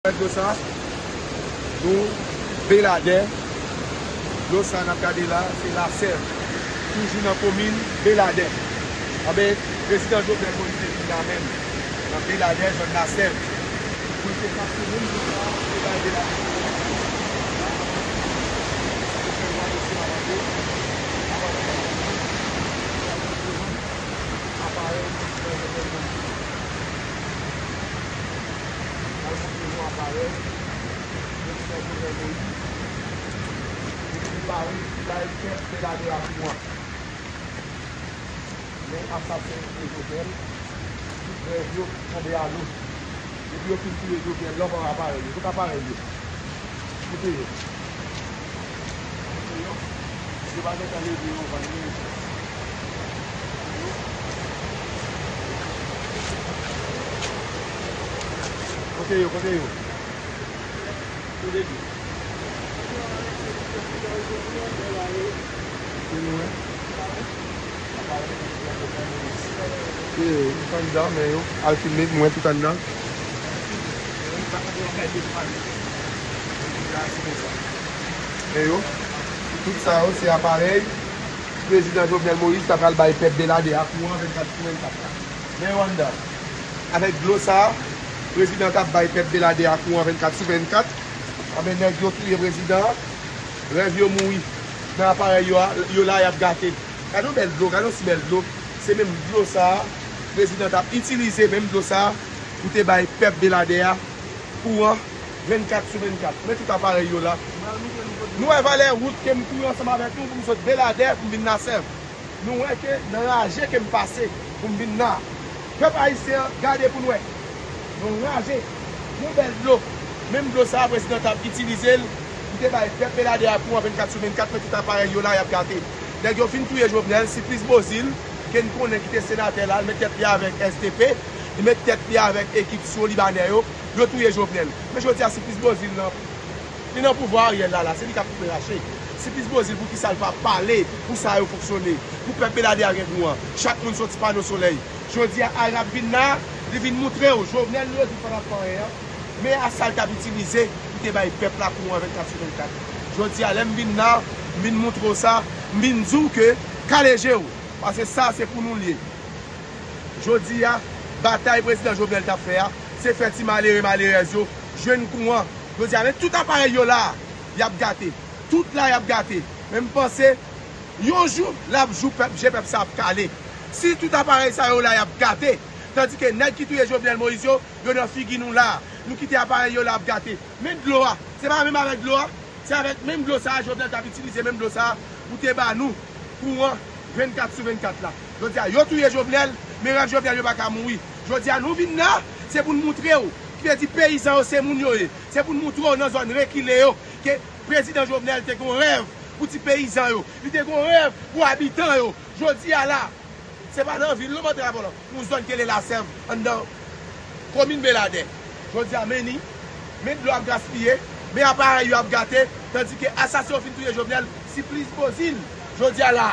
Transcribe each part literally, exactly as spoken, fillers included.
Dlo sa, nou, Beladè, dlo sa n ap gade la, se Lasèv. Toujou nan komin Beladè. Anben, prezidan Jovenel Moïse te vin la menm, nan Beladè, zòn Lasèv. Pou l te pase menm dlo sa, te bay Beladè. Aparèy, Al montre nou aparèy prezidan Jovenel Moïse. Li vin pare, li bay pèp Beladè a kouran. Men asasen yo touye Jovenel, tout rèv yo tonbe a lo. Depi yo fin touye Jovenel, lòt aparèy yo, tout aparèy yo. Kote yo? Kote yo? Yo pa gentan leve yo, pa leve yo. Kote yo, kote yo? Kote yo? Kote nou, en? Tout anndan, men yo al filme pou mwen tout anndan. Men yo, tout sa yo se aparèy prezidan Jovenel Moïse ta pral bay pèp Beladè a kouran vennkat sou vennkat la. Men yo anndan. Avèk dlo sa, prezidan t ap bay pèp Beladè a kouran vennkat sou vennkat. Anben, nèg yo touye prezidan an, rèv yo mouri. Nan aparèy yo, yo la, y ap gate. Gade yon bèl dlo, gade yon si bèl dlo. Se menm dlo sa a, prezidan t ap itilize, menm dlo sa a, pou te bay pèp Beladè a kouran vennkat sou vennkat. Men tout aparèy yo la. Nou wè valè wout ke m kouri ansanm avèk nou pou m sot Beladè, pou m vin Lasèv. Nou wè ke nan raje ke m pase pou m vin la. Pèp ayisyen an, gade pou n wè. Yon raje, yon bèl dlo. Menm dlo sa a, prezidan t ap itilize l pou te bay pèp Beladè a kouran vennkat sou vennkat, men tout aparèy yo la, y ap gate. Nèg yo fin touye Jovenel, Siplis Bozil, ke n konnen ki te senatè la, li met tèt li avèk S D P, li met tèt li avèk ekip sou libanè yo, yo touye Jovenel. Men jodi a, Siplis Bozil nan, li nan pouvwa Ariel la, la, se li k ap koupe rache. Siplis Bozil, poukisa l pa pale pou sa yo fonksyone, pou pèp Beladè a gen kouran? Chak moun se yon ti pano solèy. Jodi a, Arab vin la, li vin montre w, Jovenel, li di pa t ap fè anyen an. Men a sa l t ap itilize pou te bay pèp la kouran vennkat sou vennkat. Jodi a, lè m vin la, m vin montre w sa, m vin di w ke kale je w, paske sa se pou nou l ye. Jodi a, batay prezidan Jovenel t ap fè a, se fè ti malere, malerèz yo jwenn kouran. Jodi a, men tout aparèy yo la, y ap gate. Tout la, y ap gate. Men m panse, yon jou, l ap jou pèp, je pèp sa ap kale. Si tout aparèy sa yo la, y ap gate, tandike nèg ki touye Jovenel Moïse yo, yo nan figi nou la. Nou kite aparèy yo la ap gate. Men dlo a. Se pa menm avèk dlo a. Se avèk menm dlo sa a, Jovenel t ap itilize menm dlo sa a pou te ba nou kouran vennkat sou vennkat la. Jodi a, yo touye Jovenel, men rèv Jovenel yo pa ka mouri. Jodi a, nou vin la, se pou n montre w, ki vle di peyizan yo se moun yo ye. Se pou n montre w nan zòn rekile yo, ke prezidan Jovenel te gen yon rèv pou ti peyizan yo. Li te gen yon rèv pou abitan yo. Jodi a la, se pa nan vil non, m antre avè w la. Yon zòn ki rele Lasèv, anndan komin Beladè. Jodi a, men ni, men dlo ap gaspiye, men aparèy yo ap gate, tandike asasen yo fin touye Jovenel, Siplis Bozil. Jodi a la,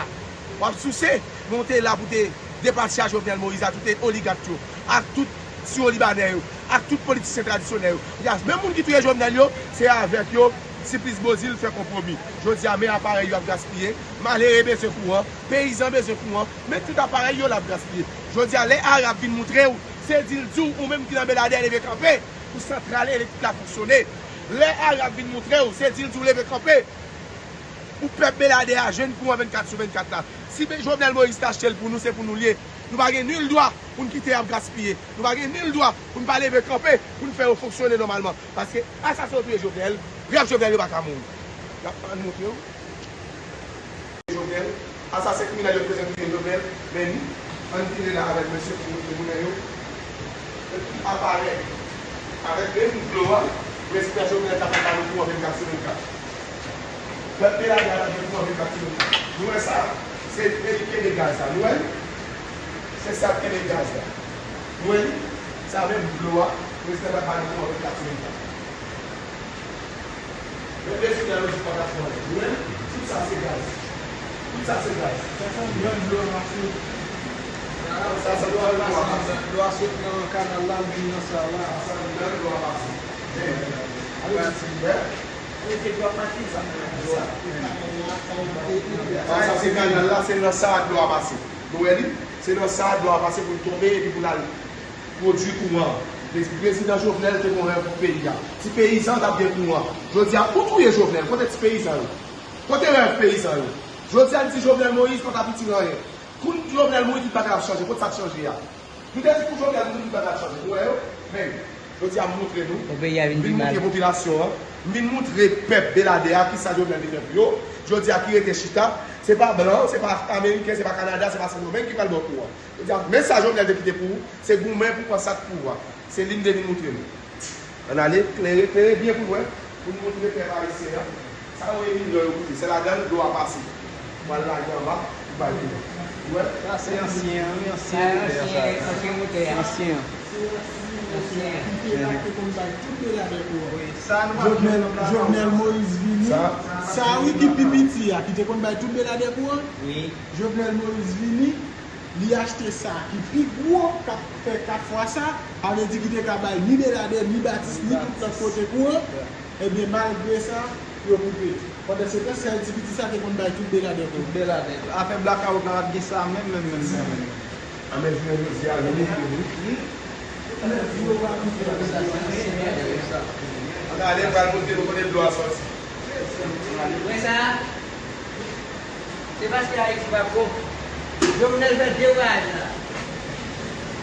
w ap souse, men w te la pou te depache a Jovenel Moïse, a tout oligak yo, ak tout siwo libanè yo, ak tout politisyen tradisyonèl yo. Jodi a, menm moun ki touye Jovenel yo, se avèk yo Siplis Bozil fè konpwomi. Jodi a, men aparèy yo ap gaspiye, malere bezwen kouran, peyizan bezwen kouran, men tout aparèy yo la ap gaspiye. Jodi a, lè Arab vin montre w, se di l di w, ou menm ki nan Beladè, leve kanpe pou santral elektrik la fonksyone. Lè Arab vin montre w, se di l di w leve kanpe pou pèp Beladè a jwenn kouran vennkat sou vennkat la. Si Be-, Jovenel Moïse t achte l pou nou, se pou nou l ye. Nou pa gen nil dwa pou n kite y ap gaspiye. Nou pa gen nil dwa pou n pa leve kanpe pou n fè yo fonksyone nòmalman. Paske asasen yo touye Jovenel, rèv Jovenel yo pa ka mouri. N ap, ann montre w. Jovenel, asasen kriminèl yo te bezwen touye Jovenel, men ni, ann vini la avèk mesye pou montre moun yo. Epi aparèy, avèk menm dlo a, prezidan Jovenel t ap ba nou kouran vennkat sou vennkat. Pèp Beladè a t ap gen kouran vennkat sou vennkat. Nou wè sa, se peyi k kenbe gaz la, nou wè l? Se sa k kenbe gaz la. Nou wè li? Sa menm dlo a, prezidan t ap ba nou kouran vennkat sou vennkat. Men prezidan yo di pa t ap fè anyen. Nou wè l? Tout sa se gaz. Tout sa se gaz. Sa se yon grann dlo a mache. Sa se yon grann dlo a mache. Dlo a sot nan kanal la, l vin nan sa la. Sa se yon grann dlo a mache. Men, Sa se kanal la, se nan sa a dlo a pase. Nou wè li? Se nan sa a dlo a pase pou l tonbe epi pou l al pwodui kouran. Prezidan Jovenel te gen yon rèv pou peyi a. Ti peyizan t ap gen kouran. Jodi a, ou touye Jovenel, kote ti peyizan yo? Kote rèv peyizan yo? Jodi a, n di Jovenel Moïse pa t ap itil anyen. Kou Jovenel mouri, tout bagay ap chanje. Kot sa ap chanje a? Nou te di pou Jovenel mouri, tout bagay ap chanje. Nou wè yo? Men, jodi a, m montre nou. M vin montre popilasyon an. M vin montre pèp Beladè a kisa Jovenel te fè pou yo. Jodi a, ki rete chita, se pa blan, se pa ameriken, se pa Kanada, se pa Sendomeng ki pral ba w kouran. Jodi a, men sa Jovenel te kite pou ou, se goumen pou pran sa k pou ou a. Se li m te vin montre nou. Ann ale, klere, klere byen pou n wè, pou n montre pèp ayisyen an. Sa yo ye milyon yo koute, se ladan l dlo a pase. Pou al lage anba, pou bay milyon. Ou wè? Sa se ansyen an, wi, ansyen motè sa. Ansyen an. Ansyen an. Ki te la ki te konn bay tout Beladè kouran. Wi, sa nou pa Jovenel, Jovenel Moïse vini. Sa wi ki pi piti a, ki te konn bay tout Beladè kouran. Wi. Jovenel Moïse vini, li achte sa ki pi gwo, k ap fè kat fwa sa, sa vle di ki te ka bay ni Beladè, ni Batis, ni tout lòt kote kouran. Ebyen, malgre sa, yo koupe. Pandansetan, sèl ti piti sa te konn bay tout Beladè kouran. Tout Beladè. Afè blakawout la, pa t gen sa menm, menm, menm, menm, menm. Anben, jounen jodi a, jounen jodi a. Ann ale, pral montre nou kote dlo a sòti. Wè sa? Se paske Ayiti pa pwòp. Jovenel fè de vwayaj la.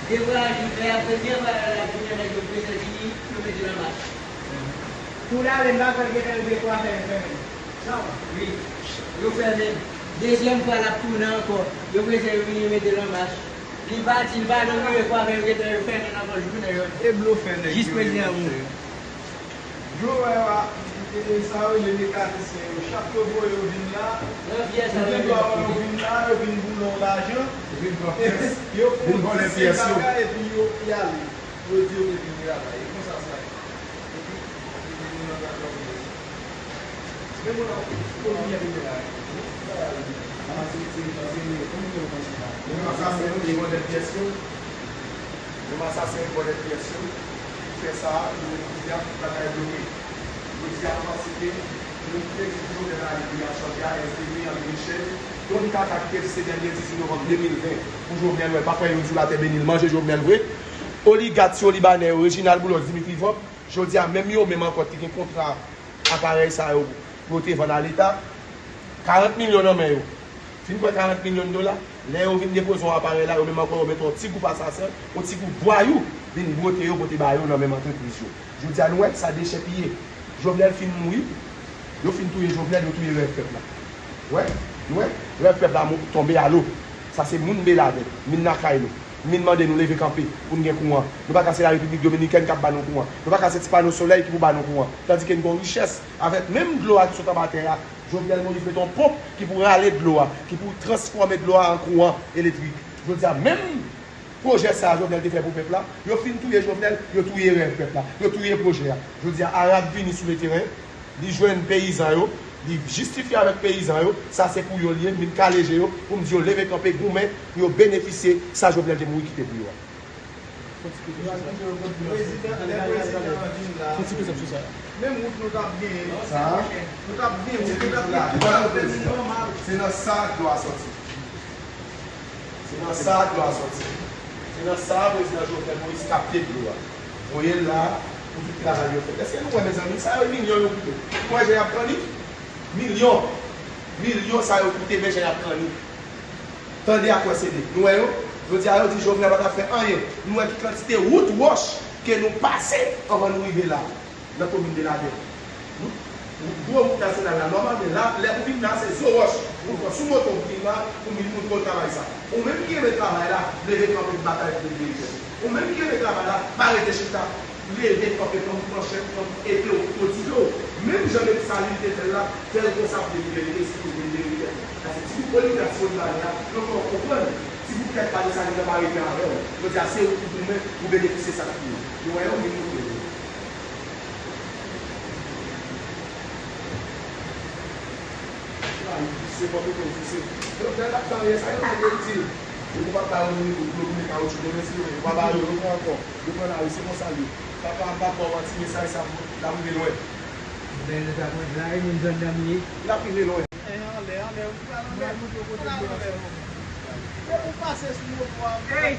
De vwayaj li fè a, premye vwayaj la, jounen nèg yo prezan vini, yo mete l an mach. Pou l ale, m pa kwè l gentan rive kwafè yo fèmen. Wi, yo fèmen. Dezyèm fwa l ap tounen ankò. Yo prezan yo vini, yo mete l an mach. Li pati, li pa janm rive kwafè yo gentan yo fèmen l ankò jounen jodi. E blofè nèg yo ye. Jis prezidan mouri. Jowè a, e, e, sa yo rele mekanisyen yo. Chak yo voye yo vin la, ou gen dwa wè yo vin la, yo vin boule w lajan, yo pran pyès, yo pran pyès yo, epi yo, y ale. Yo di yo te vin travay. E konsa sa ye. Epi, epi nou nan gad lòm yo. Men moun nan, pou vin vin la. Menm asasen yo, yo vòlè pyès yo. Menm asasen yo, vòlè pyès yo. Pou fè sa, yo di a tout bagay bloke. Yo di a nou panse ke nou te di Jovenel ale pou y ap chanje a, S D P, André Michel, Don Kaka ki te di se dènye dizuit novanm de mil ven pou Jovenel wè, pa kwè yo di w latè beni l, manje Jovenel vre. Oligat yo, libanè yo, Reginald Boulos, Dimitri Vorbe, jodi a menm yo menm ankò ki gen kontra aparèy sa yo pou yo te vann a Leta, karant milyon nan men yo. Fin pran karant milyon dola, lè yo vin depoze yon aparèy la, yo menm ankò yo mete yon ti gwoup asasen, yon ti gwoup vwayou vin bwote yo pote ba yo nan menm antrepriz yo. Jodi a nou wè sa dechèpiye. Jovenel fin mouri, yo fin touye Jovenel, yo touye rèv pèp la. Wè, nou wè, rèv pèp la mou- tonbe alo. Sa se moun Beladè, moun lakay nou. M vin mande nou leve kanpe pou n gen kouran. Nou pa ka se Larepiblik Dominikèn k ap ba nou kouran. Nou pa ka se ti pano solèy ki pou ba nou kouran. Tandike n gen yon richès avèk menm dlo a ki sot anba tè a. Jovenel Moïse mete yon ponp ki pou rale dlo a, ki pou transfòme dlo a an kouran elektrik. Jodi a, menm pwojè sa a Jovenel te fè pou pèp la, yo fin touye Jovenel, yo touye rèv pèp la, yo touye pwojè a. Jodi a, Arab vini sou le teren, li jwenn peyizan yo, li jistifye avèk peyizan yo, sa se pou yo l ye, m vin kale je yo, pou m di yo leve kanpe, goumen, pou yo benefisye sa Jovenel te mouri kite pou yo a. Prezidan, lè prezidan an vin la, menm wout nou t ap genyen, nou t ap gen wout, nou t ap gen wout, nou t ap gen wout nòmal. Se nan sa dlo a sòti. Se nan sa dlo a sòti. Se nan sa prezidan Jovenel Moïse kapte dlo a. Voye l la pou tout travay yo fèt. Èske nou wè, mezanmi? Sa yo milyon yo koute. Nou wè jan y ap pran li? Milyon. Milyon sa yo koute, men jan y ap pran li. Tande ak wè se de. Nou wè yo? Jodi a, yo di Jovenel pa t ap fè anyen. Nou wè ki kantite wout wòch ke nou pase anvan nou rive la. Nan komin Beladè. Wout, wout, gwo wout nasyonal la, nòmalman, la, lè ou vin la, se zo wòch. Ou pran sou moto, ou vin la, pou vin montre w travay sa. Ou menm ki renmen travay la, leve kanpe batay pou debloke. Ou menm ki renmen travay la, pa rete chita. Leve kanpe, pran manchèt, pran epe w, kouto, dife w. Menm jan Desalin te fè l la, fè l konsa pou debloke, si pou vin debloke. Paske ti bout oligak sou libanè a, yo fè w konprann. Ti bout tèt pa Desalin nan pa rete avè w. Yo di a se ou ki goumen pou benefisye sa k pou ou. Nou wè yo, vin montre nou. Se pòtoprens li se. Donk, lè l ap tanyen sa, yo mete l di l. Yo pou pa ba yo moun pou dlo, pou met kawoutchou, demen si yo vle, yo pa ba yo, yo pran ankò. Yo pran lari, se konsa l ye. Papa m pa ba w manti, mesaj sa la rive lwen. Bèl nou ta pran la, e moun zòn nan m ye. L ap rive lwen. E anlè, anlè, ou pral anlè. Pral montre kote l ye. Depi w pase sou moto a, ou pral.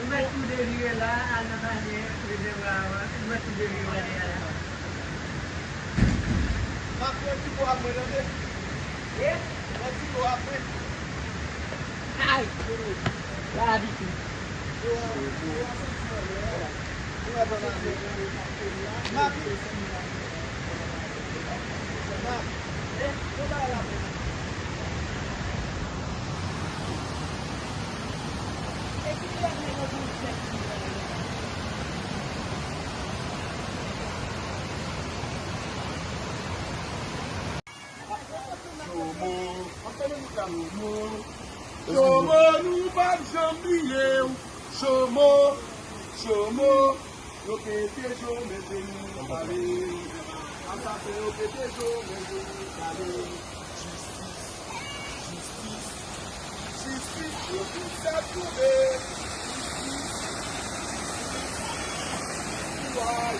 Ou mèt tou devire la, al nan panye rezèvwa a, ou mèt tou devire panye a la. M ap pran ti bò a mwen, tande. E? Pran ti bò a mwen. Ay! Sa ditou. Jomo, Jomo, Jomo, nou p ap janm bliye w. Jomo, Jomo, yo pete jo, men se nou k ale. Asasen yo pete jo, men se nou k ale. Jistis, jistis, jistis pou tout sa k twouble. Jistis, jistis, kouraj.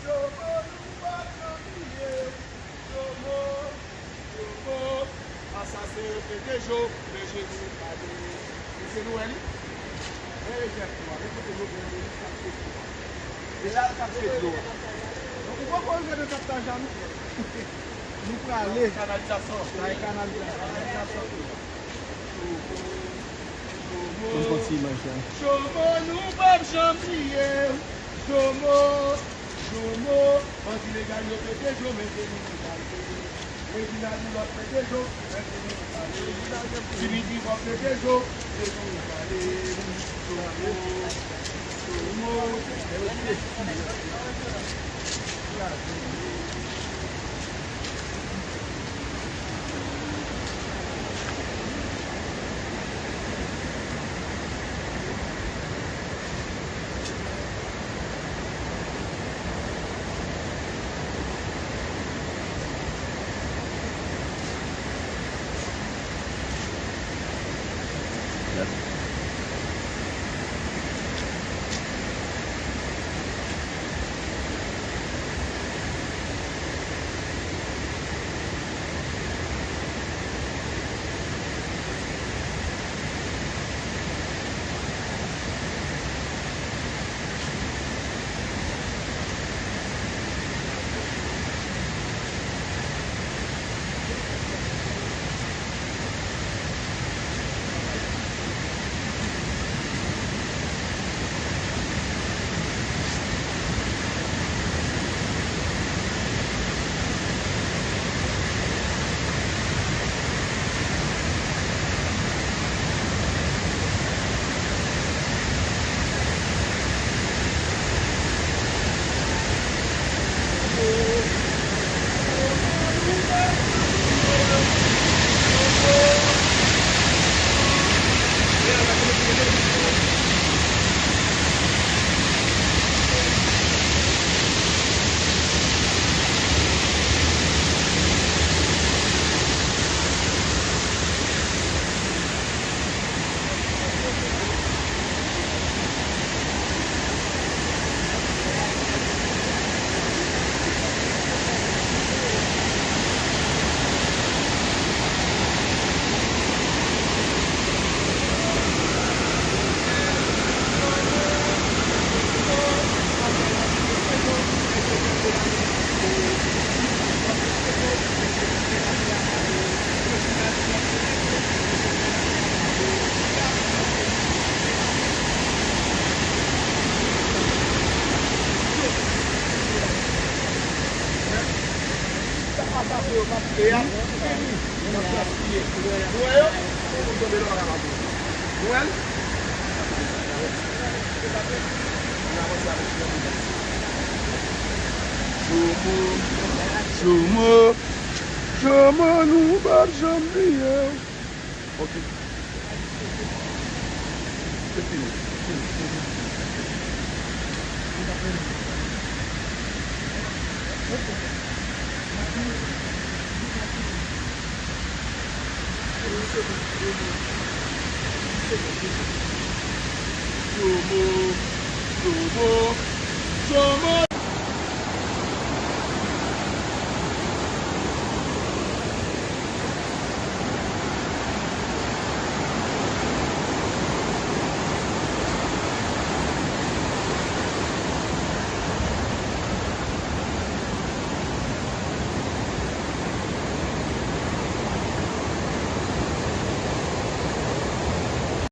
Jomo, nou p ap janm bliye w. Jomo, Jomo, asasen yo pete jo, men je nou pale. Mesye, nou wè li? Men rejèt nou a, men kote nou gen li, li k ap pete a. E la, l k ap pete dlo a. Donk, ou poko rive nan Kaptaj la, non? Nou prale. Kanalizasyon. Sa e kanalizasyon. Kanalizasyon. Jomo, Jomo, nou p ap janm bliye w. Jomo, Jomo, bandi legal yo pete jo, men se nou ki pral peye. Reginald Milot pete jo, men se nou ki pral peye. Dimitri Vorbe pete jo, se nou ki pral peye. Jomo, Jomo. Sa pa sa pou yo pa koupe a. N ap gaspiye. Nou wè yo? Pou nou tonbe lò a la pou yo. Nou wè l? Jomo, Jomo, Kòman nou p ap janm bliye w? Ok. Se fini. Fini. Fini. Slow mo, slow mo.